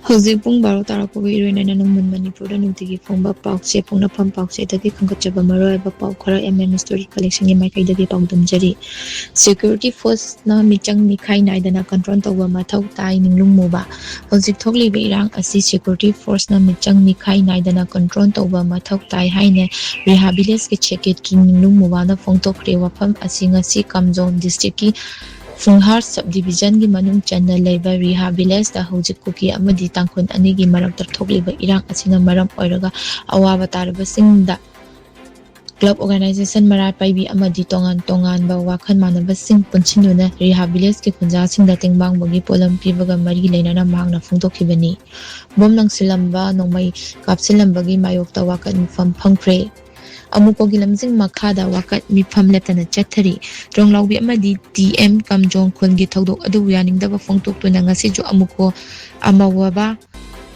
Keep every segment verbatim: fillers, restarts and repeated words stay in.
ꯍꯧꯖꯤꯛ ꯄꯨꯡ ꯕꯥꯔꯣ ꯇꯥꯔꯛꯄꯒ ꯏꯔꯣꯏꯅꯅ ꯅꯪ ꯃꯨꯟ ꯃꯅꯤꯄꯨꯔꯗ ꯅꯨꯡꯇꯤꯒꯤ ꯐꯣꯡꯕ ꯄꯥꯎꯆꯦ ꯄꯣꯛꯅꯐꯝ ꯄꯥꯎꯆꯦꯗꯒꯤ ꯈꯟꯒꯠꯆꯕ ꯃꯔꯨꯑꯣꯏꯕ ꯄꯥꯎ ꯈꯔ M M Story Collectionꯒꯤ ꯃꯥꯏꯀꯩꯗꯒꯤ ꯄꯥꯎꯗꯝꯖꯔꯤ꯫ Security Forceꯅ ꯃꯤꯆꯪ ꯃꯤꯈꯥꯏ ꯅꯥꯏꯗꯅ control ꯇꯧꯕ ꯃꯊꯧ ꯇꯥꯏ ꯅꯤꯡꯂꯨꯡ ꯃꯨꯕ꯫ ꯍꯧꯖꯤꯛ ꯊꯣꯛꯂꯤꯕ ꯏꯔꯥꯡ ꯑꯁꯤ Security Forceꯅ ꯃꯤꯆꯪ ꯃꯤꯈꯥꯏ ꯅꯥꯏꯗꯅ control ꯇꯧꯕ ꯃꯊꯧ ꯇꯥꯏ ꯍꯥꯏꯅ ꯔꯤꯍꯥ Villageꯀꯤ Secretary ꯅꯤꯡꯂꯨꯡ ꯃꯨꯕꯥꯅ ꯐꯣꯡꯗꯣꯛꯈ꯭ꯔꯦ꯫ ꯋꯥꯐꯝ ꯑꯁꯤ ꯉꯁꯤ ꯀꯥꯝꯖꯣꯡ districtꯀꯤ ꯐꯨꯡꯍꯥꯔ Subdivisionꯒꯤ ꯃꯅꯨꯡ ꯆꯟꯅ ꯂꯩꯕ ꯔꯤꯍꯥ Villageꯇ ꯍꯧꯖꯤꯛ ꯀꯨꯀꯤ ꯑꯃꯗꯤ ꯇꯥꯡꯈꯨꯜ ꯑꯅꯤꯒꯤ ꯃꯔꯛꯇ ꯊꯣꯛꯂꯤꯕ ꯏꯔꯥꯡ ꯑꯁꯤꯅ ꯃꯔꯝ ꯑꯣꯏꯔꯒ ꯑꯋꯥꯕ ꯇꯥꯔꯕꯁꯤꯡꯗ club organization ꯃꯔꯥ ꯄꯥꯏꯕꯤ ꯑꯃꯗꯤ ꯇꯣꯉꯥꯟ ꯇꯣꯉꯥꯟꯕ ꯋꯥꯈꯜ ꯃꯥꯟꯅꯕꯁꯤꯡ ꯄꯨꯟꯁꯤꯟꯗꯨꯅ ꯔꯤꯍꯥ Villageꯀꯤ ꯈꯨꯟꯖꯥꯁꯤꯡꯗ ꯇꯦꯡꯕꯥꯡꯕꯒꯤ ꯄꯣꯠꯂꯝ ꯄꯤꯕꯒ ꯃꯔꯤ ꯂꯩꯅꯅ ꯃꯍꯥꯛꯅ ꯐꯣꯡꯗꯣꯛꯈꯤꯕꯅꯤ꯫ ꯕꯣꯝ ꯂꯪꯁꯤꯜꯂꯝꯕ ꯅꯣꯡꯃꯩ ꯀꯥꯞꯁꯤꯜꯂꯝꯕꯒꯤ ꯃꯥꯌꯣꯛꯇ ꯋꯥꯀꯠ ꯃꯤꯐꯝ ꯐꯝꯈ꯭ꯔꯦ꯫ ꯑꯃꯨꯀꯣꯒꯤ ꯂꯝꯖꯤꯡ ꯃꯈꯥꯗ ꯋꯥꯀꯠ ꯃꯤꯐꯝ ꯂꯦꯞꯇꯅ ꯆꯠꯊꯔꯤ꯫ ꯇ꯭ꯔꯣꯡꯂꯥꯎꯕꯤ ꯑꯃꯗꯤ T M ꯀꯝꯖꯣꯡ ꯈꯨꯜꯒꯤ ꯊꯧꯗꯣꯛ ꯑꯗꯨꯕꯨ ꯌꯥꯅꯤꯡꯗꯕ ꯐꯣꯡꯗꯣꯛꯇꯨꯅ ꯉꯁꯤꯁꯨ ꯑꯃꯨꯀꯣ ꯑꯃꯋꯕ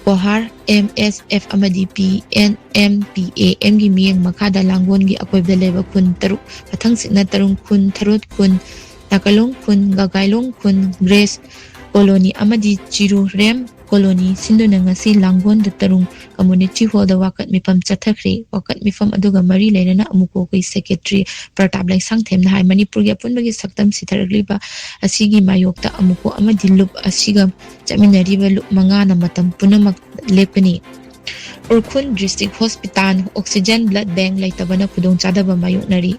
ꯀꯣꯍꯥꯔ M S F ꯑꯃꯗꯤ P N M P A Mꯒꯤ ꯃꯤꯠꯌꯦꯡ ꯃꯈꯥꯗ ꯂꯥꯡꯒꯣꯜꯒꯤ ꯑꯀꯣꯏꯕꯗ ꯂꯩꯕ ꯈꯨꯟ ꯇꯔꯨꯛ, ꯃꯊꯪꯁꯤꯠꯅ ꯇꯔꯨꯡ ꯈꯨꯟ, ꯊꯔꯣꯠ ꯈꯨꯟ, ꯅꯥꯀꯂꯣꯡ ꯈꯨꯟ, ꯒꯒꯥꯏꯂꯣꯡ ꯈꯨꯟ, ꯒ꯭ꯔꯦꯁ ꯀꯣꯂꯣꯅꯤ ꯑꯃꯗꯤ ꯆꯤꯔꯨꯔꯦꯝ ꯀꯣꯂꯣꯅꯤ ꯁꯤꯟꯗꯨꯅ ꯉꯁꯤ ꯂꯥꯡꯒꯣꯜꯗ ꯇꯔꯨꯡ community hallꯗ ꯋꯥꯀꯠ ꯃꯤꯐꯝ ꯆꯠꯊꯈ꯭ꯔꯦ꯫ ꯋꯥꯀꯠ ꯃꯤꯐꯝ ꯑꯗꯨꯒ ꯃꯔꯤ ꯂꯩꯅꯅ ꯑꯃꯨꯀꯣꯒꯤ Secretary ꯄ꯭ꯔꯇꯥꯞ ꯂꯩꯁꯥꯡꯊꯦꯝꯅ ꯍꯥꯏ, ꯃꯅꯤꯄꯨꯔꯒꯤ ꯑꯄꯨꯟꯕꯒꯤ ꯁꯛꯇꯝ ꯁꯤꯊꯔꯛꯂꯤꯕ ꯑꯁꯤꯒꯤ ꯃꯥꯌꯣꯛꯇ ꯑꯃꯨꯀꯣ ꯑꯃꯗꯤ ꯂꯨꯞ ꯑꯁꯤꯒ ꯆꯠꯃꯤꯟꯅꯔꯤꯕ ꯂꯨꯞ ꯃꯉꯥꯅ ꯃꯇꯝ ꯄꯨꯝꯅꯃꯛ ꯂꯦꯞꯀꯅꯤ꯫ Ukhrul District Hospital Oxygen Blood Bank ꯂꯩꯇꯕꯅ ꯈꯨꯗꯣꯡꯆꯥꯗꯕ ꯃꯥꯌꯣꯛꯅꯔꯤ꯫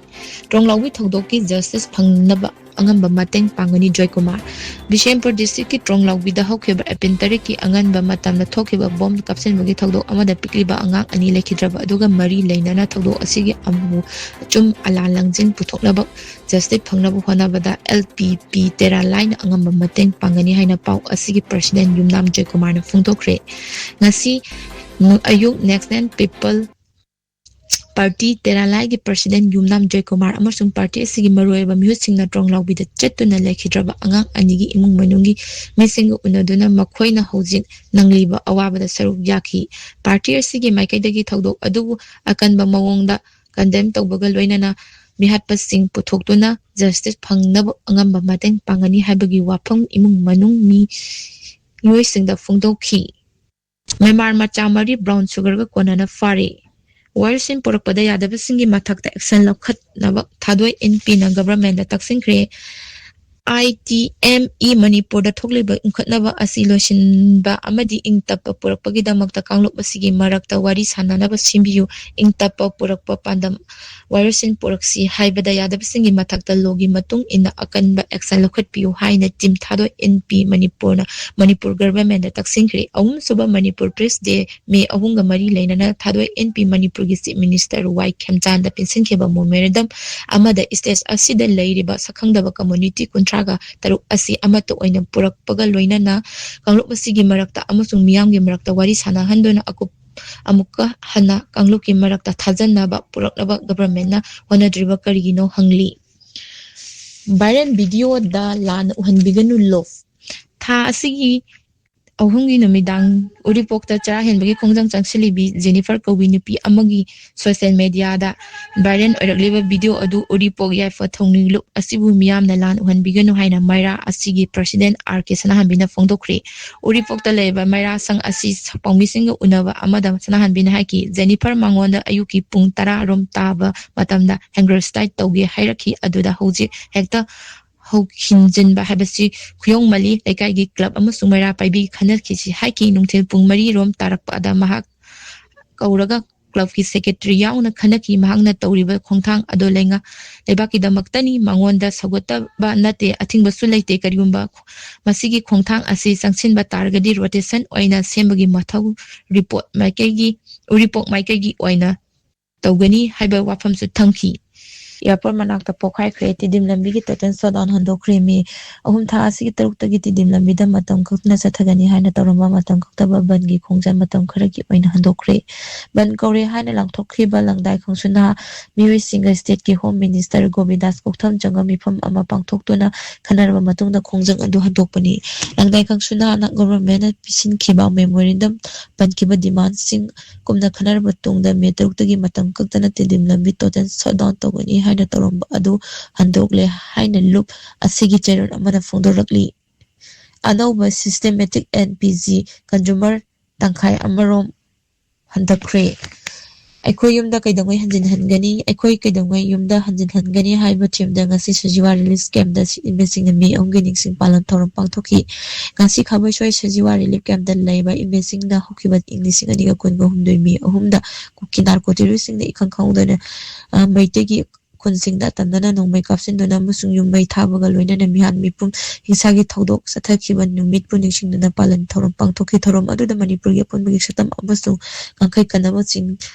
ꯇ꯭ꯔꯣꯡꯂꯥꯎꯕꯤ ꯊꯧꯗꯣꯛꯀꯤ justice ꯐꯪꯅꯕ ꯑꯉꯝꯕ ꯃꯇꯦꯡ ꯄꯥꯡꯒꯅꯤ ꯖꯣꯏꯀꯨꯃꯥꯔ꯫ ꯕꯤꯁꯦꯝꯄꯨꯔ districtꯀꯤ ꯇ꯭ꯔꯣꯡꯂꯥꯎꯕꯤꯗ ꯍꯧꯈꯤꯕ April ꯇꯔꯦꯠꯀꯤ ꯑꯉꯟꯕ ꯃꯇꯝꯗ ꯊꯣꯛꯈꯤꯕ ꯕꯣꯝ ꯀꯥꯞꯁꯤꯟꯕꯒꯤ ꯊꯧꯗꯣꯛ ꯑꯃꯗ ꯄꯤꯛꯂꯤꯕ ꯑꯉꯥꯡ ꯑꯅꯤ ꯂꯩꯈꯤꯗ꯭ꯔꯕ ꯑꯗꯨꯒ ꯃꯔꯤ ꯂꯩꯅꯅ ꯊꯧꯗꯣꯛ ꯑꯁꯤꯒꯤ ꯑꯃꯨ ꯑꯆꯨꯝ ꯑꯂꯥꯟ ꯂꯪꯖꯤꯟ ꯄꯨꯊꯣꯛꯅꯕ justice ꯐꯪꯅꯕ ꯍꯣꯠꯅꯕꯗ L P P ꯇꯦꯔꯥ ꯂꯥꯏꯅ ꯑꯉꯝꯕ ꯃꯇꯦꯡ ꯄꯥꯡꯒꯅꯤ ꯍꯥꯏꯅ ꯄꯥꯎ ꯑꯁꯤꯒꯤ President ꯌꯨꯝꯅꯥꯝ ꯖꯣꯏꯀꯨꯃꯥꯔꯅ ꯐꯣꯡꯗꯣꯛꯈ꯭ꯔꯦ꯫ ꯉꯁꯤ ꯑꯌꯨꯛ National People Party ꯇꯦꯔꯥꯂꯥꯏꯒꯤ President ꯌꯨꯝꯅꯥꯝ ꯖꯣꯏꯀꯨꯃꯥꯔ ꯑꯃꯁꯨꯡ party ꯑꯁꯤꯒꯤ ꯃꯔꯨꯑꯣꯏꯕ ꯃꯤꯍꯨꯠꯁꯤꯡꯅ ꯇ꯭ꯔꯣꯡꯂꯥꯎꯕꯤꯗ ꯆꯠꯇꯨꯅ ꯂꯩꯈꯤꯗ꯭ꯔꯕ ꯑꯉꯥꯡ ꯑꯅꯤꯒꯤ ꯏꯃꯨꯡ ꯃꯅꯨꯡꯒꯤ ꯃꯤꯁꯤꯡꯒ ꯎꯅꯗꯨꯅ ꯃꯈꯣꯏꯅ ꯍꯧꯖꯤꯛ ꯅꯪꯂꯤꯕ ꯑꯋꯥꯕꯗ ꯁꯔꯨꯛ ꯌꯥꯈꯤ꯫ Party ꯑꯁꯤꯒꯤ ꯃꯥꯏꯀꯩꯗꯒꯤ ꯊꯧꯗꯣꯛ ꯑꯗꯨꯕꯨ ꯑꯀꯟꯕ ꯃꯑꯣꯡꯗ condemn ꯇꯧꯕꯒ ꯂꯣꯏꯅꯅ ꯃꯤꯍꯥꯠꯄꯁꯤꯡ ꯄꯨꯊꯣꯛꯇꯨꯅ justice ꯐꯪꯅꯕ ꯑꯉꯝꯕ ꯃꯇꯦꯡ ꯄꯥꯡꯒꯅꯤ ꯍꯥꯏꯕꯒꯤ ꯋꯥꯐꯝ ꯏꯃꯨꯡ ꯃꯅꯨꯡ ꯃꯤ ꯃꯤꯑꯣꯏꯁꯤꯡꯗ ꯐꯣꯡꯗꯣꯛꯈꯤ꯫ ꯃꯦꯟꯃꯥꯔ ꯃꯆꯥ ꯃꯔꯤ ꯕ꯭ꯔꯥꯎꯟ ꯁꯨꯒꯔꯒ ꯀꯣꯟꯅꯅ ꯐꯥꯔꯦ꯫ ꯋꯥꯔꯤꯁꯤꯡ ꯄꯨꯔꯛꯄꯗ ꯌꯥꯗꯕꯁꯤꯡꯒꯤ ꯃꯊꯛꯇ ꯑꯦꯛꯁꯟ ꯂꯧꯈꯠꯅꯕ ꯊꯥꯗꯣꯏ ꯑꯦꯟ ꯄꯤꯅ ꯒꯚꯔꯟꯃꯦꯟꯗ ꯇꯛꯁꯤꯟꯈ꯭ꯔꯦ꯫ ꯑꯥꯏ ꯇꯤ ꯑꯦꯝ ꯏ ꯃꯅꯤꯄꯨꯔꯗ ꯊꯣꯛꯂꯤꯕ ꯏꯟꯈꯠꯅꯕ ꯑꯁꯤ ꯂꯣꯏꯁꯤꯟꯕ ꯑꯃꯗꯤ ꯏꯪ ꯇꯞꯄ ꯄꯨꯔꯛꯄꯒꯤꯗꯃꯛꯇ ꯀꯥꯡꯂꯨꯞ ꯑꯁꯤꯒꯤ ꯃꯔꯛꯇ ꯋꯥꯔꯤ ꯁꯥꯟꯅꯅꯕ ꯁꯦꯝꯕꯤꯌꯨ꯫ ꯏꯪ ꯇꯞꯄ ꯄꯨꯔꯛꯄ ꯄꯥꯟꯗꯝ ꯋꯥꯔꯣꯏꯁꯤꯟ ꯄꯨꯔꯛꯁꯤ ꯍꯥꯏꯕꯗ ꯌꯥꯗꯕꯁꯤꯡꯒꯤ ꯃꯊꯛꯇ ꯂꯣꯒꯤ ꯃꯇꯨꯡ ꯏꯟꯅ ꯑꯀꯟꯕ ꯑꯦꯛꯁꯟ ꯂꯧꯈꯠꯄꯤꯌꯨ ꯍꯥꯏꯅ ꯇꯤꯝ ꯊꯥꯗꯣꯏ ꯑꯦꯟ ꯄꯤ ꯃꯅꯤꯄꯨꯔꯅ ꯃꯅꯤꯄꯨꯔ ꯒꯚꯔꯟꯃꯦꯟꯗ ꯇꯛꯁꯤꯟꯈ꯭ꯔꯦ꯫ ꯑꯍꯨꯝꯁꯨꯕ ꯃꯅꯤꯄꯨꯔ ꯄ꯭ꯔꯦꯁ ꯗꯦ, ꯃꯦ ꯑꯍꯨꯝꯒ ꯃꯔꯤ ꯂꯩꯅꯅ ꯊꯥꯗꯣꯏ ꯑꯦꯟ ꯄꯤ ꯃꯅꯤꯄꯨꯔꯒꯤ ꯆꯤꯐ ꯃꯤꯅꯤꯁꯇꯔ ꯋꯥꯏ ꯈꯦꯝꯆꯥꯟꯗ ꯄꯤꯟꯁꯤꯟꯈꯤꯕ ꯃꯦꯃꯣꯔꯦꯟꯗꯝ ꯑꯃꯗ ꯁ꯭ꯇꯦꯠ ꯑꯁꯤꯗ ꯂꯩꯔꯤꯕ ꯁꯛꯈꯪꯗꯕ ꯀꯝꯃꯨꯅꯤꯇꯤ ꯀꯨꯟꯊ꯭ꯔꯥꯒ ꯇꯔꯨꯛ ꯑꯁꯤ ꯑꯃꯠꯇ ꯑꯣꯏꯅ ꯄꯨꯔꯛꯄꯒ ꯂꯣꯏꯅꯅ ꯀꯥꯡꯂꯨꯞ ꯑꯁꯤꯒꯤ ꯃꯔꯛꯇ ꯑꯃꯁꯨꯡ ꯃꯤꯌꯥꯝꯒꯤ ꯃꯔꯛꯇ ꯋꯥꯔꯤ ꯁꯥꯟꯅꯍꯟꯗꯨꯅ ꯑꯀꯨꯞ-, ꯑꯃꯨꯛꯀ ꯍꯟꯅ ꯀꯥꯡꯂꯨꯞꯀꯤ ꯃꯔꯛꯇ ꯊꯥꯖꯅꯕ ꯄꯨꯔꯛꯅꯕ ꯒꯚꯔꯟꯃꯦꯟꯠꯅ ꯍꯣꯠꯅꯗ꯭ꯔꯤꯕ ꯀꯔꯤꯒꯤꯅꯣ ꯍꯪꯂꯤ꯫ ꯚꯥꯏꯔꯦꯜ ꯚꯤꯗꯤꯑꯣꯗ ꯂꯥꯟꯅ ꯎꯍꯟꯕꯤꯒꯅꯨ ꯂꯣ꯫ ꯊꯥ ꯑꯁꯤꯒꯤ ꯑꯍꯨꯝꯒꯤ ꯅꯨꯃꯤꯗꯥꯡ ꯎꯔꯤꯄꯣꯛꯇ ꯆꯔꯥ ꯍꯦꯟꯕꯒꯤ ꯈꯣꯡꯖꯪ ꯆꯪꯁꯤꯜꯂꯤꯕꯤ ꯖꯦꯅꯤꯐꯔ ꯀꯧꯕꯤ ꯅꯨꯄꯤ ꯑꯃꯒꯤ ꯁꯣꯁꯤꯌꯦꯜ ꯃꯦꯗꯤꯌꯥꯗ ꯚꯥꯏꯔꯦꯜ ꯑꯣꯏꯔꯛꯂꯤꯕ ꯚꯤꯗꯤꯑꯣ ꯑꯗꯨ ꯎꯔꯤꯄꯣꯛ ꯌꯥꯏꯐ ꯊꯧꯅꯤꯂꯨꯞ ꯑꯁꯤꯕꯨ ꯃꯤꯌꯥꯝꯅ ꯂꯥꯟ ꯎꯍꯟꯕꯤꯒꯅꯨ ꯍꯥꯏꯅ ꯃꯩꯔꯥ ꯑꯁꯤꯒꯤ ꯄ꯭ꯔꯁꯤꯗꯦꯟꯠ ꯑꯥꯔ ꯀꯦ ꯁꯅꯥꯍꯟꯕꯤꯅ ꯐꯣꯡꯗꯣꯛꯈ꯭ꯔꯦ꯫ ꯎꯔꯤꯄꯣꯛꯇ ꯂꯩꯕ ꯃꯩꯔꯥ ꯁꯪ ꯑꯁꯤ ꯄꯥꯎꯃꯤꯁꯤꯡꯒ ꯎꯅꯕ ꯑꯃꯗ ꯁꯅꯥꯍꯟꯕꯤꯅ ꯍꯥꯏꯈꯤ, ꯖꯦꯅꯤꯐꯔ ꯃꯉꯣꯟꯗ ꯑꯌꯨꯛꯀꯤ ꯄꯨꯡ ꯇꯔꯥ ꯔꯣꯝ ꯇꯥꯕ ꯃꯇꯝꯗ ꯍꯦꯡꯒꯔ ꯁ꯭ꯇꯥꯏꯛ ꯇꯧꯒꯦ ꯍꯥꯏꯔꯛꯈꯤ꯫ ꯑꯗꯨꯗ ꯍꯧꯖꯤꯛ ꯍꯦꯛꯇ ꯍꯧꯈꯤꯟꯖꯤꯟꯕ ꯍꯥꯏꯕꯁꯤ ꯈꯨꯌꯧꯃꯜꯂꯤ꯫ ꯂꯩꯀꯥꯏꯒꯤ ꯀ꯭ꯂꯕ ꯑꯃꯁꯨꯡ ꯃꯩꯔꯥ ꯄꯥꯏꯕꯤ ꯈꯟꯅꯈꯤꯁꯤ ꯍꯥꯏꯈꯤ꯫ ꯅꯨꯡꯊꯤꯜ ꯄꯨꯡ ꯃꯔꯤ ꯔꯣꯝ ꯇꯥꯔꯛꯄꯗ ꯃꯍꯥꯛ ꯀꯧꯔꯒ ꯀ꯭ꯂꯕꯀꯤ ꯁꯦꯀ꯭ꯔꯦꯇꯔꯤ ꯌꯥꯎꯅ ꯈꯟꯅꯈꯤ꯫ ꯃꯍꯥꯛꯅ ꯇꯧꯔꯤꯕ ꯈꯣꯡꯊꯥꯡ ꯑꯗꯨ ꯂꯩꯉꯥꯛ ꯂꯩꯕꯥꯛꯀꯤꯗꯃꯛꯇꯅꯤ, ꯃꯉꯣꯟꯗ ꯁꯧꯒꯠꯇꯕ ꯅꯠꯇꯦ, ꯑꯊꯤꯡꯕꯁꯨ ꯂꯩꯇꯦ꯫ ꯀꯔꯤꯒꯨꯝꯕ ꯃꯁꯤꯒꯤ ꯈꯣꯡꯊꯥꯡ ꯑꯁꯤ ꯆꯪꯁꯤꯟꯕ ꯇꯥꯔꯒꯗꯤ ꯔꯣꯇꯦꯁꯟ ꯑꯣꯏꯅ ꯁꯦꯝꯕꯒꯤ ꯃꯊꯧ ꯔꯤꯄꯣꯔꯠ ꯃꯥꯏꯀꯩꯒꯤ, ꯎꯔꯤꯄꯣꯛ ꯃꯥꯏꯀꯩꯒꯤ ꯑꯣꯏꯅ ꯇꯧꯒꯅꯤ ꯍꯥꯏꯕ ꯋꯥꯐꯝꯁꯨ ꯊꯝꯈꯤ꯫ ꯑꯦꯌꯥꯔꯄꯣꯔꯠ ꯃꯅꯥꯛꯇ ꯄꯣꯈꯥꯏꯈ꯭ꯔꯦ꯫ ꯇꯤꯗꯤꯝ ꯂꯝꯕꯤꯒꯤ ꯇꯣꯇꯦꯜ ꯁꯣꯠꯗꯥꯎꯟ ꯍꯟꯗꯣꯛꯈ꯭ꯔꯦ꯫ ꯃꯦ ꯑꯍꯨꯝ ꯊꯥ ꯑꯁꯤꯒꯤ ꯇꯔꯨꯛꯇꯒꯤ ꯇꯤꯗꯤꯝ ꯂꯝꯕꯤꯗ ꯃꯇꯝ ꯀꯛꯇꯅ ꯆꯠꯊꯒꯅꯤ ꯍꯥꯏꯅ ꯇꯧꯔꯝꯕ ꯃꯇꯝ ꯀꯛꯇꯕ ꯕꯟꯒꯤ ꯈꯣꯡꯖꯪ ꯃꯇꯝ ꯈꯔꯒꯤ ꯑꯣꯏꯅ ꯍꯟꯗꯣꯛꯈ꯭ꯔꯦ꯫ ꯕꯟ ꯀꯧꯔꯦ ꯍꯥꯏꯅ ꯂꯥꯎꯊꯣꯛꯈꯤꯕ ꯂꯪꯗꯥꯏ ꯈꯪꯁꯨꯅ ꯃꯤꯑꯣꯏꯁꯤꯡꯒ ꯁ꯭ꯇꯦꯠꯀꯤ ꯍꯣꯝ ꯃꯤꯅꯤꯁꯇꯔ ꯒꯣꯕꯤꯟꯗꯥꯁ ꯀꯣꯛꯊꯝ ꯆꯪꯉ ꯃꯤꯐꯝ ꯑꯃ ꯄꯥꯡꯊꯣꯛꯇꯨꯅ ꯈꯟꯅꯔꯕ ꯃꯇꯨꯡꯗ ꯈꯣꯡꯖꯪ ꯑꯗꯨ ꯍꯟꯗꯣꯛꯄꯅꯤ꯫ ꯂꯪꯗꯥꯏ ꯈꯪꯁꯨꯅꯥꯅ ꯒꯣꯚꯔꯟꯃꯦꯟꯠꯅ ꯄꯤꯁꯤꯟꯈꯤꯕ ꯃꯦꯃꯣꯔꯦꯟꯗꯝ ꯄꯟꯈꯤꯕ ꯗꯤꯃꯥꯟꯁꯤꯡ ꯀꯨꯝꯅ ꯈꯟꯅꯔꯕ ꯇꯨꯡꯗ ꯃꯦ ꯇꯔꯨꯛꯇꯒꯤ ꯃꯇꯝ ꯀꯛꯇꯅ ꯇꯤꯗꯤꯝ ꯂꯝꯕꯤ ꯇꯣꯇꯦꯜ ꯁꯠꯗꯥꯎꯟ ꯇꯧꯒꯅꯤ ꯍꯥꯏꯅ ꯇꯧꯔꯝꯕ ꯑꯗꯨ ꯍꯟꯗꯣꯛꯂꯦ ꯍꯥꯏꯅ ꯂꯨꯞ ꯑꯁꯤꯒꯤ ꯆꯦꯔꯣꯜ ꯑꯃꯅ ꯐꯣꯡꯗꯣꯔꯛꯂꯤ꯫ ꯑꯅꯧꯕ systematic N P G consumer ꯇꯪꯈꯥꯏ ꯑꯃꯔꯣꯝ ꯍꯟꯊꯈ꯭ꯔꯦ꯫ ꯑꯩꯈꯣꯏ ꯌꯨꯝꯗ ꯀꯩꯗꯧꯉꯩ ꯍꯟꯖꯤꯟꯍꯟꯒꯅꯤ? ꯑꯩꯈꯣꯏ ꯀꯩꯗꯧꯉꯩ ꯌꯨꯝꯗ ꯍꯟꯖꯤꯟꯍꯟꯒꯅꯤ ꯍꯥꯏꯕ ꯊꯤꯝꯗ ꯉꯁꯤ ꯁꯖꯤꯋꯥ ꯔꯤꯂꯤꯐ ꯀꯦꯝꯞꯇ ꯏꯟꯃꯦꯁꯤꯡꯅ ꯃꯤ ꯑꯍꯨꯝꯒꯤ ꯅꯤꯡꯁꯤꯡ ꯄꯥꯂꯟ ꯊꯧꯔꯝ ꯄꯥꯡꯊꯣꯛꯈꯤ꯫ ꯉꯁꯤ ꯈꯥꯕꯩꯁꯣꯏ ꯁꯖꯤꯋꯥ ꯔꯤꯂꯤꯐ ꯀꯦꯝꯞꯇ ꯂꯩꯕ ꯏꯟꯃꯦꯁꯤꯡꯅ ꯍꯧꯈꯤꯕ ꯏꯪ ꯂꯤꯁꯤꯡ ꯑꯅꯤꯒ ꯀꯨꯟꯒ ꯍꯨꯝꯗꯣꯏ ꯃꯦ ꯑꯍꯨꯝꯗ ꯀꯨꯀꯤ ꯅꯥꯔꯀꯣ ꯇꯦꯔꯣꯔꯤꯁꯁꯤꯡꯅ ꯏꯈꯪ ꯈꯪꯍꯧꯗꯅ, ꯑ, ꯃꯩꯇꯩꯒꯤ ꯈꯨꯟꯁꯤꯡꯗ ꯇꯝꯅꯅ ꯅꯣꯡꯃꯩ ꯀꯥꯞꯁꯤꯟꯗꯨꯅ ꯑꯃꯁꯨꯡ ꯌꯨꯝ ꯃꯩ ꯊꯥꯕꯒ ꯂꯣꯏꯅꯅ ꯃꯤꯍꯥꯠ ꯃꯤꯄꯨꯝ ꯍꯤꯡꯁꯥꯒꯤ ꯊꯧꯗꯣꯛ ꯆꯠꯊꯈꯤꯕ ꯅꯨꯃꯤꯠꯄꯨ ꯅꯤꯡꯁꯤꯡꯗꯨꯅ ꯄꯥꯂꯟ ꯊꯧꯔꯝ ꯄꯥꯡꯊꯣꯛꯈꯤ꯫ ꯊꯧꯔꯝ ꯑꯗꯨꯗ ꯃꯅꯤꯄꯨꯔꯒꯤ ꯑꯄꯨꯟꯕꯒꯤ ꯁꯛꯇꯝ ꯑꯃꯁꯨꯡ ꯉꯝꯈꯩ ꯀꯟꯅꯕꯁꯤꯡ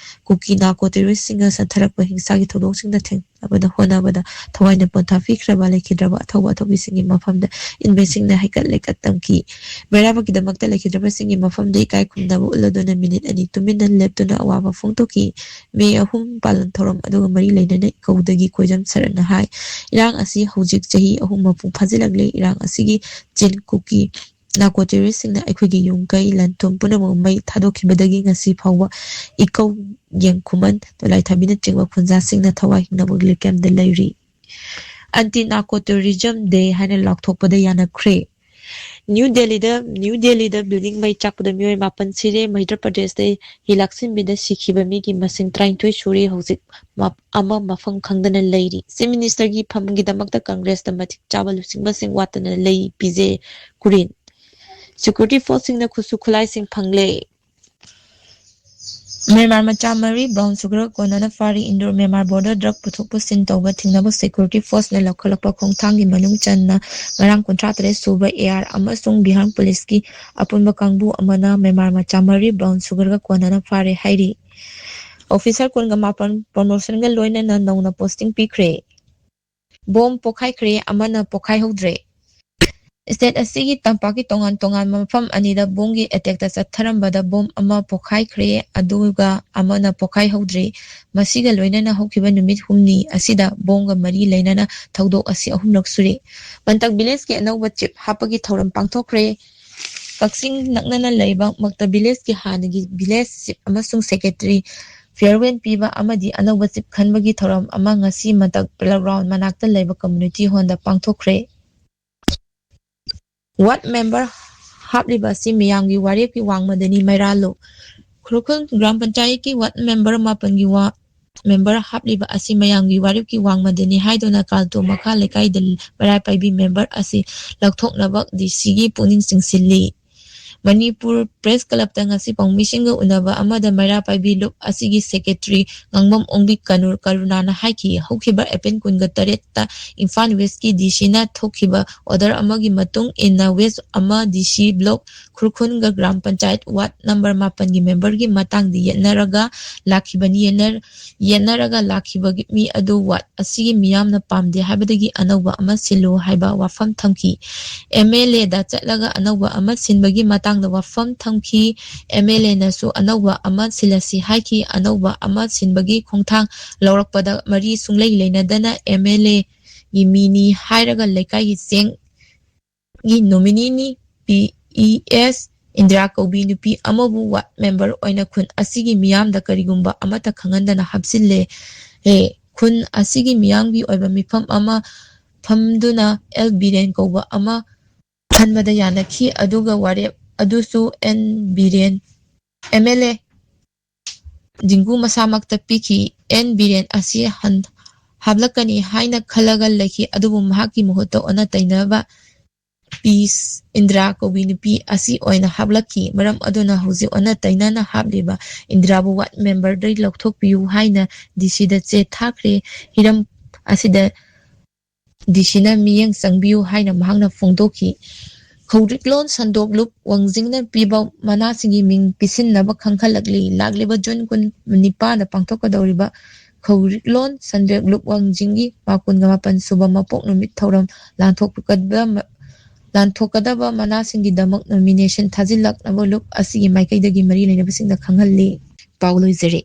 ꯀꯨꯀꯤ ꯅꯥꯔꯀꯣ ꯇꯦꯔꯣꯔꯤꯁꯁꯤꯡꯅ ꯆꯠꯊꯔꯛꯄ ꯍꯤꯡꯁꯥꯒꯤ ꯊꯧꯗꯣꯛꯁꯤꯡꯗ ꯊꯦꯡꯅꯕꯗ ꯍꯣꯠꯅꯕꯗ ꯊꯋꯥꯏꯅ ꯄꯣꯟꯊꯥ ꯄꯤꯈ꯭ꯔꯕ ꯂꯩꯈꯤꯗ꯭ꯔꯕ ꯑꯊꯧꯕ ꯑꯊꯧꯕꯤꯁꯤꯡꯒꯤ ꯃꯐꯝꯗ ꯏꯟꯃꯦꯁꯤꯡꯅ ꯍꯩꯀꯠ ꯂꯩꯀꯠ ꯇꯝꯈꯤ꯫ ꯃꯩꯔꯥꯕꯒꯤꯗꯃꯛꯇ ꯂꯩꯈꯤꯗ꯭ꯔꯕꯁꯤꯡꯒꯤ ꯃꯐꯝꯗ ꯏꯀꯥꯏ ꯈꯨꯝꯅꯕ ꯎꯠꯂꯗꯨꯅ ꯃꯤꯅꯤꯠ ꯑꯅꯤ ꯇꯨꯃꯤꯟꯅ ꯂꯦꯞꯇꯨꯅ ꯑꯋꯥꯕ ꯐꯣꯡꯗꯣꯛꯈꯤ꯫ ꯃꯦ ꯑꯍꯨꯝ ꯄꯥꯂꯟ ꯊꯧꯔꯝ ꯑꯗꯨꯒ ꯃꯔꯤ ꯂꯩꯅꯅ ꯏꯀꯧꯗꯒꯤ ꯀꯣꯏꯖꯝ ꯁꯔꯠꯅ ꯍꯥꯏ, ꯏꯔꯥꯡ ꯑꯁꯤ ꯍꯧꯖꯤꯛ ꯆꯍꯤ ꯑꯍꯨꯝ ꯃꯄꯨꯡ ꯐꯥꯖꯤꯜꯂꯛꯂꯦ꯫ ꯏꯔꯥꯡ ꯑꯁꯤꯒꯤ ꯆꯤꯟ ꯀꯨꯀꯤ ꯅꯥꯔꯀꯣ ꯇꯦꯔꯣꯔꯤꯁꯁꯤꯡꯅ ꯑꯩꯈꯣꯏꯒꯤ ꯌꯨꯝ ꯀꯩ, ꯂꯟ ꯊꯨꯝ ꯄꯨꯝꯅꯃꯛ ꯃꯩ ꯊꯥꯗꯣꯛꯈꯤꯕꯗꯒꯤ ꯉꯁꯤ ꯐꯥꯎꯕ ꯏꯀꯧ, ꯌꯦꯡꯈꯨꯃꯟ, ꯗꯣꯂꯥꯏꯊꯥꯕꯤꯅꯆꯤꯡꯕ ꯈꯨꯟꯖꯥꯁꯤꯡꯅ ꯊꯋꯥꯏ ꯍꯤꯡꯅꯕ ꯔꯤꯂꯤꯐ ꯀꯦꯝꯞꯇ ꯂꯩꯔꯤ꯫ ꯑꯦꯟꯇꯤ ꯅꯥꯔꯀꯣ ꯇꯦꯔꯣꯔꯤꯖꯝ ꯗꯦ ꯍꯥꯏꯅ ꯂꯥꯎꯊꯣꯛꯄꯗ ꯌꯥꯅꯈ꯭ꯔꯦ꯫ ꯅ꯭ꯌꯨ ꯗꯦꯜꯂꯤꯗ, ꯅ꯭ꯌꯨ ꯗꯦꯜꯂꯤꯗ ꯕꯤꯜꯗꯤꯡ ꯃꯩ ꯆꯥꯛꯄꯗ ꯃꯤꯑꯣꯏ ꯃꯥꯄꯟ ꯁꯤꯔꯦ꯫ ꯃꯙ꯭ꯌ ꯄ꯭ꯔꯗꯦꯁꯇ ꯍꯤ ꯂꯥꯛꯁꯤꯟꯕꯤꯗ ꯁꯤꯈꯤꯕ ꯃꯤꯒꯤ ꯃꯁꯤꯡ ꯇꯔꯥꯅꯤꯊꯣꯏ ꯁꯨꯔꯦ꯫ ꯍꯧꯖꯤꯛ ꯃ-, ꯑꯃ ꯃꯐꯝ ꯈꯪꯗꯅ ꯂꯩꯔꯤ꯫ ꯆꯤꯐ ꯃꯤꯅꯤꯁꯇꯔꯒꯤ ꯐꯝꯒꯤꯗꯃꯛꯇ ꯀꯪꯒ꯭ꯔꯦꯁꯇ ꯃꯇꯤꯛ ꯆꯥꯕ ꯂꯨꯆꯤꯡꯕꯁꯤꯡ ꯋꯥꯠꯇꯅ ꯂꯩ, ꯄꯤ ꯖꯦ ꯀꯨꯔꯤꯟ꯫ ꯁꯦꯀ꯭ꯌꯨꯔꯤꯇꯤ ꯐꯣꯔꯁꯁꯤꯡꯅ ꯈꯨꯠꯁꯨ ꯈꯨꯠꯂꯥꯏꯁꯤꯡ ꯐꯪꯂꯦ꯫ ꯃ꯭ꯌꯥꯟꯃꯥꯔ ꯃꯆꯥ ꯃꯔꯤ ꯕ꯭ꯔꯥꯎꯟ ꯁꯨꯒꯔꯒ ꯀꯣꯟꯅꯅ ꯐꯥꯔꯤ꯫ ꯏꯟꯗꯣ ꯃ꯭ꯌꯥꯟꯃꯥꯔ ꯕꯣꯔꯗꯔ ꯗ꯭ꯔꯒ ꯄꯨꯊꯣꯛ ꯄꯨꯁꯤꯟ ꯇꯧꯕ ꯊꯤꯡꯅꯕ ꯁꯦꯀ꯭ꯌꯨꯔꯤꯇꯤ ꯐꯣꯔꯁꯅ ꯂꯧꯈꯠꯂꯛꯄ ꯈꯣꯡꯊꯥꯡꯒꯤ ꯃꯅꯨꯡ ꯆꯟꯅ ꯉꯔꯥꯡ ꯀꯨꯟꯊ꯭ꯔꯥ ꯇꯔꯦꯠ ꯁꯨꯕ ꯑꯦ ꯑꯥꯔ ꯑꯃꯁꯨꯡ ꯕꯤꯍꯥꯔ ꯄꯨꯂꯤꯁꯀꯤ ꯑꯄꯨꯟꯕ ꯀꯥꯡꯕꯨ ꯑꯃꯅ ꯃ꯭ꯌꯥꯟꯃꯥꯔ ꯃꯆꯥ ꯃꯔꯤ ꯕ꯭ꯔꯥꯎꯟ ꯁꯨꯒꯔꯒ ꯀꯣꯟꯅꯅ ꯐꯥꯔꯦ ꯍꯥꯏꯔꯤ꯫ ꯑꯣꯐꯤꯁꯔ ꯀꯨꯟꯒ ꯃꯥꯄꯟ ꯄ꯭ꯔꯣꯃꯣꯁꯟꯒ ꯂꯣꯏꯅꯅ ꯅꯧꯅ ꯄꯣꯁꯇꯤꯡ ꯄꯤꯈ꯭ꯔꯦ꯫ ꯕꯣꯝ ꯄꯣꯈꯥꯏꯈ꯭ꯔꯦ, ꯑꯃꯅ ꯄꯣꯈꯥꯏꯍꯧꯗ꯭ꯔꯦ꯫ ꯁ꯭ꯇꯦꯠ ꯑꯁꯤꯒꯤ ꯇꯝꯄꯥꯛꯀꯤ ꯇꯣꯉꯥꯟ ꯇꯣꯉꯥꯟꯕ ꯃꯐꯝ ꯑꯅꯤꯗ ꯕꯣꯝꯒꯤ ꯑꯦꯇꯦꯛꯇ ꯆꯠꯊꯔꯝꯕꯗ ꯕꯣꯝ ꯑꯃ ꯄꯣꯈꯥꯏꯈ꯭ꯔꯦ, ꯑꯗꯨꯒ ꯑꯃꯅ ꯄꯣꯈꯥꯏꯍꯧꯗ꯭ꯔꯤ꯫ ꯃꯁꯤꯒ ꯂꯣꯏꯅꯅ ꯍꯧꯈꯤꯕ ꯅꯨꯃꯤꯠ ꯍꯨꯝꯅꯤ ꯑꯁꯤꯗ ꯕꯣꯝꯒ ꯃꯔꯤ ꯂꯩꯅꯅ ꯊꯧꯗꯣꯛ ꯑꯁꯤ ꯑꯍꯨꯝꯂꯛ ꯁꯨꯔꯤ꯫ ꯃꯟꯇꯛ ꯚꯤꯂꯦꯖꯀꯤ ꯑꯅꯧꯕ ꯆꯤꯞ ꯍꯥꯞꯄꯒꯤ ꯊꯧꯔꯝ ꯄꯥꯡꯊꯣꯛꯈ꯭ꯔꯦ꯫ ꯀꯛꯆꯤꯡ ꯅꯛꯅꯅ ꯂꯩꯕ ꯃꯛꯇ ꯚꯤꯂꯦꯖꯀꯤ ꯍꯥꯟꯅꯒꯤ ꯚꯤꯂꯦꯖ ꯆꯤꯞ ꯑꯃꯁꯨꯡ ꯁꯦꯀ꯭ꯔꯦꯇꯔꯤ ꯐꯤꯌꯔꯋꯦꯜ ꯄꯤꯕ ꯑꯃꯗꯤ ꯑꯅꯧꯕ ꯆꯤꯞ ꯈꯟꯕꯒꯤ ꯊꯧꯔꯝ ꯑꯃ ꯉꯁꯤ ꯃꯇꯛ ꯄ꯭ꯂꯦꯒ꯭ꯔꯥꯎꯟ ꯃꯅꯥꯛꯇ ꯂꯩꯕ ꯀꯝꯃ꯭ꯌꯨꯅꯤꯇꯤ ꯍꯣꯜꯗ ꯄꯥꯡꯊꯣꯛꯈ꯭ꯔꯦ꯫ ꯋꯥꯔꯗ ꯃꯦꯝꯕꯔ ꯍꯥꯞꯂꯤꯕ ꯑꯁꯤ ꯃꯤꯌꯥꯝꯒꯤ ꯋꯥꯔꯦꯞꯀꯤ ꯋꯥꯡꯃꯗꯅꯤ꯫ ꯃꯩꯔꯥ ꯂꯨꯞ꯫ ꯈꯨꯔꯈꯨꯜ ꯒ꯭ꯔꯥꯝ ꯄꯟꯆꯥꯌꯠꯀꯤ ꯋꯥꯔꯗ ꯃꯦꯝꯕꯔ ꯃꯥꯄꯟꯒꯤ ꯋꯥ-, ꯃꯦꯝꯕꯔ ꯍꯥꯞꯂꯤꯕ ꯑꯁꯤ ꯃꯌꯥꯝꯒꯤ ꯋꯥꯔꯦꯞꯀꯤ ꯋꯥꯡꯃꯗꯅꯤ ꯍꯥꯏꯗꯨꯅ ꯀꯥꯜꯇꯣ ꯃꯈꯥ ꯂꯩꯀꯥꯏꯗ ꯃꯩꯔꯥ ꯄꯥꯏꯕꯤ ꯃꯦꯝꯕꯔ ꯑꯁꯤ ꯂꯧꯊꯣꯛꯅꯕ ꯗꯤ ꯁꯤꯒꯤ ꯄꯨꯛꯅꯤꯡ ꯆꯤꯡꯁꯤꯜꯂꯤ꯫ ꯃꯅꯤꯄꯨꯔ ꯄ꯭ꯔꯦꯁ ꯀ꯭ꯂꯕꯇ ꯉꯁꯤ ꯄꯥꯎꯃꯤꯁꯤꯡꯒ ꯎꯅꯕ ꯑꯃꯗ ꯃꯩꯔꯥ ꯄꯥꯏꯕꯤ ꯂꯨꯞ ꯑꯁꯤꯒꯤ ꯁꯦꯀ꯭ꯔꯦꯇꯔꯤ ꯉꯥꯡꯕꯝ ꯑꯣꯡꯕꯤ ꯀꯅꯨꯔ ꯀꯔꯨꯅꯥꯅ ꯍꯥꯏꯈꯤ, ꯍꯧꯈꯤꯕ ꯑꯦꯄ꯭ꯔꯤꯜ ꯀꯨꯟꯒ ꯇꯔꯦꯠꯇ ꯏꯝꯐꯥꯜ ꯋꯦꯁꯀꯤ ꯗꯤ ꯁꯤꯅ ꯊꯣꯛꯈꯤꯕ ꯑꯣꯔꯗꯔ ꯑꯃꯒꯤ ꯃꯇꯨꯡ ꯏꯟꯅ ꯋꯦꯁ ꯑꯃ ꯗꯤ ꯁꯤ ꯕ꯭ꯂꯣꯛ ꯈꯨꯔꯈꯨꯜꯒ ꯒ꯭ꯔꯥꯝ ꯄꯟꯆꯥꯌꯠ ꯋꯥꯔꯗ ꯅꯝꯕꯔ ꯃꯥꯄꯟꯒꯤ ꯃꯦꯝꯕꯔꯒꯤ ꯃꯇꯥꯡꯗ ꯌꯦꯠꯅꯔꯒ ꯂꯥꯛꯈꯤꯕꯅꯤ꯫ ꯌꯦꯠꯅꯔ-, ꯌꯦꯠꯅꯔꯒ ꯂꯥꯛꯈꯤꯕꯒꯤ ꯃꯤ ꯑꯗꯨ ꯋꯥꯔꯗ ꯑꯁꯤꯒꯤ ꯃꯤꯌꯥꯝꯅ ꯄꯥꯝꯗꯦ ꯍꯥꯏꯕꯗꯒꯤ ꯑꯅꯧꯕ ꯑꯃ ꯁꯤꯜꯂꯨ ꯍꯥꯏꯕ ꯋꯥꯐꯝ ꯊꯝꯈꯤ꯫ ꯑꯦꯝ ꯑꯦꯜ ꯑꯦꯗ ꯆꯠꯂꯒ ꯑꯅꯧꯕ ꯑꯃ ꯁꯤꯟꯕꯒꯤ ꯃꯇꯥꯡꯗ ꯋꯥꯐꯝ ꯊꯝꯈꯤ꯫ ꯑꯦꯝ ꯑꯦꯜ ꯑꯦꯅꯁꯨ ꯑꯅꯧꯕ ꯑꯃ ꯁꯤꯜꯂꯁꯤ ꯍꯥꯏꯈꯤ꯫ ꯑꯅꯧꯕ ꯑꯃ ꯁꯤꯟꯕꯒꯤ ꯈꯣꯡꯊꯥꯡ ꯂꯧꯔꯛꯄꯗ ꯃꯔꯤ ꯁꯨꯡꯂꯩ ꯂꯩꯅꯗꯅ ꯑꯦꯝ ꯑꯦꯜ ꯑꯦꯒꯤ ꯃꯤꯅꯤ ꯍꯥꯏꯔꯒ ꯂꯩꯀꯥꯏꯒꯤ ꯆꯦꯡ ꯒꯤ ꯅꯣꯃꯤꯅꯤꯅꯤ ꯄꯤ ꯏ ꯑꯦꯁ ꯏꯟꯗꯤꯔꯥ ꯀꯧꯕꯤ ꯅꯨꯄꯤ ꯑꯃꯕꯨ ꯋꯥꯔꯗ ꯃꯦꯝꯕꯔ ꯑꯣꯏꯅ ꯈꯨꯟ ꯑꯁꯤꯒꯤ ꯃꯤꯌꯥꯝꯗ ꯀꯔꯤꯒꯨꯝꯕ ꯑꯃꯠꯇ ꯈꯪꯍꯟꯗꯅ ꯍꯥꯞꯆꯤꯜꯂꯦ꯫ ꯑꯦ, ꯈꯨꯟ ꯑꯁꯤꯒꯤ ꯃꯤꯌꯥꯝꯒꯤ ꯑꯣꯏꯕ ꯃꯤꯐꯝ ꯑꯃ ꯐꯝꯗꯨꯅ ꯑꯦꯜ ꯕꯤꯔꯦꯟ ꯀꯧꯕ ꯑꯃ ꯈꯟꯕꯗ ꯌꯥꯅꯈꯤ꯫ ꯑꯗꯨꯒ ꯋꯥꯔꯦꯞ ꯑꯗꯨꯁꯨ N Biren, M L A ꯖꯤꯡꯒꯨ ꯃꯁꯥꯃꯛꯇ ꯄꯤꯈꯤ꯫ ꯑꯦꯟ ꯕꯤꯔꯦꯟ ꯑꯁꯤ ꯍꯟ-, ꯍꯥꯞꯂꯛꯀꯅꯤ ꯍꯥꯏꯅ ꯈꯜꯂꯒ ꯂꯩꯈꯤ, ꯑꯗꯨꯕꯨ ꯃꯍꯥꯛꯀꯤ ꯃꯍꯨꯠꯇ ꯑꯣꯟꯅ ꯇꯩꯅꯕ ꯄꯤ ꯏꯟꯗꯤꯔꯥ ꯀꯧꯕꯤ ꯅꯨꯄꯤ ꯑꯁꯤ ꯑꯣꯏꯅ ꯍꯥꯞꯂꯛꯈꯤ꯫ ꯃꯔꯝ ꯑꯗꯨꯅ ꯍꯧꯖꯤꯛ ꯑꯣꯟꯅ ꯇꯩꯅꯅ ꯍꯥꯞꯂꯤꯕ ꯏꯟꯗꯤꯔꯥꯕꯨ ꯋꯥꯔꯗ ꯃꯦꯝꯕꯔꯗꯒꯤ ꯂꯧꯊꯣꯛꯄꯤꯌꯨ ꯍꯥꯏꯅ ꯗꯤ ꯁꯤꯗ ꯆꯦ ꯊꯥꯈ꯭ꯔꯦ꯫ ꯍꯤꯔꯝ ꯑꯁꯤꯗ ꯗꯤ ꯁꯤꯅ ꯃꯤꯠꯌꯦꯡ ꯆꯪꯕꯤꯌꯨ ꯍꯥꯏꯅ ꯃꯍꯥꯛꯅ ꯐꯣꯡꯗꯣꯛꯈꯤ꯫ ꯍꯧꯖꯤꯛꯂꯣꯟ ꯁꯟꯗꯣꯛꯂꯨꯞ ꯋꯥꯡꯖꯤꯡꯅ ꯄꯤꯕ ꯃꯅꯥꯁꯤꯡꯒꯤ ꯃꯤꯡ ꯄꯤꯁꯤꯟꯅꯕ ꯈꯪꯍꯜꯂꯛꯂꯤ꯫ ꯂꯥꯛꯂꯤꯕ ꯖꯨꯟ ꯀꯨꯟ ꯅꯤꯄꯥꯟꯗ ꯄꯥꯡꯊꯣꯛꯀꯗꯧꯔꯤꯕ ꯍꯧꯖꯤꯛꯂꯣꯟ ꯁꯟꯗꯣꯛꯂꯨꯞ ꯋꯥꯡꯖꯤꯡꯒꯤ ꯃꯥ ꯀꯨꯟꯒ ꯃꯥꯄꯟ ꯁꯨꯕ ꯃꯄꯣꯛ ꯅꯨꯃꯤꯠ ꯊꯧꯔꯝ ꯂꯥꯟꯊꯣꯛꯀꯗꯕ, ꯂꯥꯟꯊꯣꯛꯀꯗꯕ ꯃꯅꯥꯁꯤꯡꯒꯤꯗꯃꯛ ꯅꯣꯃꯤꯅꯦꯁꯟ ꯊꯥꯖꯤꯜꯂꯛꯅꯕ ꯂꯨꯞ ꯑꯁꯤꯒꯤ ꯃꯥꯏꯀꯩꯗꯒꯤ ꯃꯔꯤ ꯂꯩꯅꯕꯁꯤꯡꯗ ꯈꯪꯍꯜꯂꯤ꯫ ꯄꯥꯎ ꯂꯣꯏꯖꯔꯦ꯫